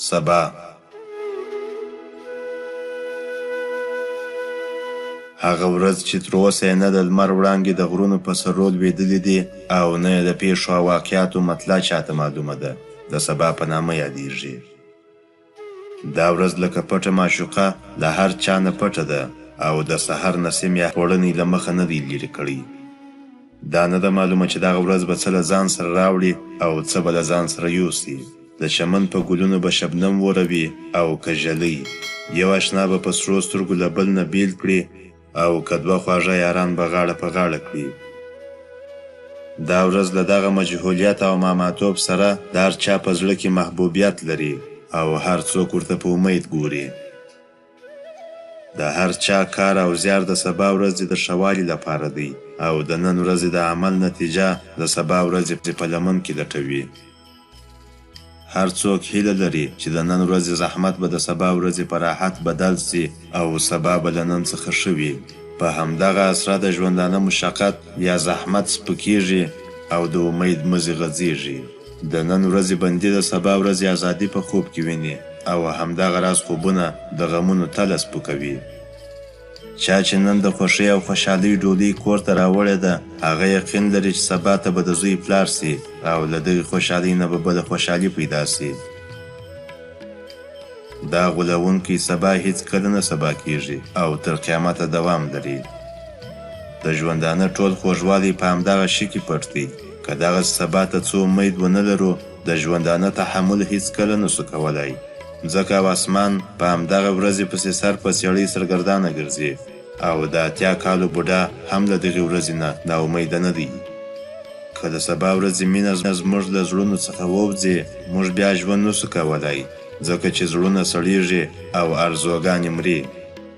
سبا. هغه ورځ چې تر اوسه یې نه د لمر وړانګې د غرونو په سرو لوېدلې دي او نه یې د پېښو او واقعاتو مطلع چاته معلومه ده، د سبا په نامه یادېږي. دا ورځ لکه پټه معشوقه له هر چا نه پټه ده او د سحر نسیم یې پوړنی له مخه نه دی لیرې کړی. دا نه ده معلومه چې دغه ورځ به څه له ځان سره راوړي او څه به له ځان سره یوسي. د چمن په ګلونو به شبنم وروي او که ږلۍ. یو اشنا به په سرو سترګو له بل نه بیل کړي او که دوه خواږه یاران به غاړه په غاړه کړي. دا ورځ له دغه مجهولیت او ماماتوب سره د هر چا په زړه کې محبوبیت لري او هر څوک ورته په امید ګوري. د هر چا کار او زیار د سبا ورځې د ښه والي لپاره دی او د نن ورځې د عمل نتیجه د سبا ورځې په لمن کې لټوي. هر څوک هیله لري چې د نن ورځې زحمت به د سبا ورځې په راحت بدل شي او سبا به له نن څخه ښه وي. په همدغه اسره د ژوندانه مشقت یا زحمت سپکېږي او د امید مزي غځېږي. د نن ورځې بندي د سبا ورځې ازادي په خوب کې ویني او همدغه راز خوبونه د غمونو تله سپکوي. چا چې نن د خوښۍ او خوشحالۍ ډولۍ کور ته راوړې ده، هغه یقین لري چې سبا ته به د زوی پلار شي او له دغې خوشحالۍ نه به بله خوشحالي پیدا شي. دا غولوونکی سبا هیڅکله نه سبا کیږي او تر قیامته دوام لري. د ژوندانه ټول خوږوالی په همدغه شي کې پټ دی. که دغسې سبا ته څه امید ونه لرو، د ژوندانه تحمل هیڅکله نه شو کولای. مځکه او اسمان په همدغه ورځې پسې سر په څېړۍ سرګردانه ګرځي او د 80 کالو بوډا هم له دغې ورځې نه ناامیده نه دی. که د سبا ورځې مینه زموږ له زړونو څخه ووځي، موږ بیا ژوند نه شو کولای، ځکه چې زړونه سړېږي او ارزوګانې مري.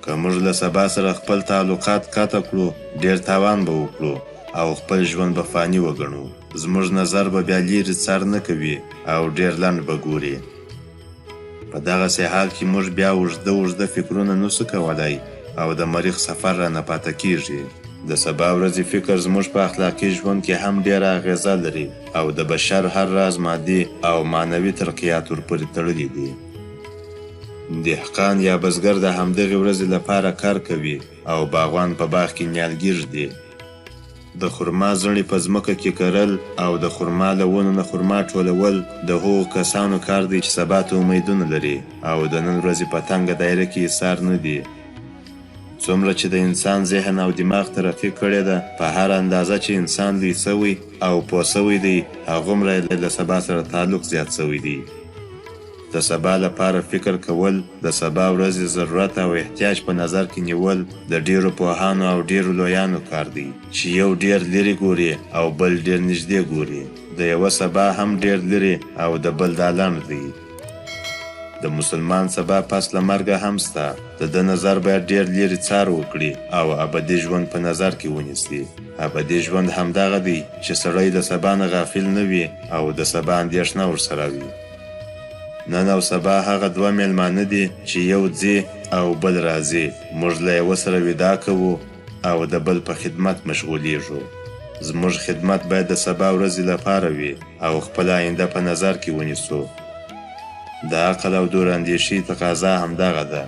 که موږ له سبا سره خپل تعلقات قطع کړو، ډېر تاوان به وکړو او خپل ژوند به فاني وګڼو. زموږ نظر به بیا لیرې څار نه کوي او ډېر لنډ به ګوري. په دغسې حال کې موږ بیا اوږده اوږده فکرونه نه شو کولای او د مریخ سفر رانه پاته کېږي. د سبا ورځې فکر زموږ په اخلاقي ژوند کې هم ډېره اغېزه لري او د بشر هر راز مادي او معنوي ترقیات ورپورې تړلي دي. دهقان یا بزګر د همدغې ورځې لپاره کار کوي او باغوان په باغ کې نیالګي ږدي. د خرما زړي په ځمکه کې کرل او د خرما له ونو نه خرما ټولول د هغو کسانو کار دی چې سبا ته امیدونه لري او د نن ورځې په تنګه دایره کې ایسار نه دي. څومره چې د انسان ذهن او دماغ ترقي کړې ده، په هره اندازه چې انسان لوی شوی او پوه شوی دی، هغومره یې له سبا سره تعلق زیات شوی دی. د سبا لپاره فکر کول، د سبا ورځې ضرورت او احتیاج په نظر کې نیول د ډېرو پوهانو او ډېرو لویانو کار دی، چې یو ډېر لرې ګوري او بل ډېر نږدې ګوري. د یوه سبا هم ډېر لرې او د بل دا لنډ دی. د مسلمان سبا پس له مرګه هم سته، د ده نظر باید ډېر لرې څار وکړي او ابدي ژوند په نظر کې ونیسي. ابدي ژوند همدغه دی چې سړی له سبا نه غافل نه وي او د سبا اندېښنه ورسره وي. نن او سبا هغه دوه مېلمانه دي چې یو ځي او بل راځي. موږ له یوه سره ودا کوو او د بل په خدمت مشغولېږو. زموږ خدمت باید د سبا ورځې لپاره وي او خپله آینده په نظر کې ونیسو. د عقل او دوراندېشۍ تقاضا همدغه ده.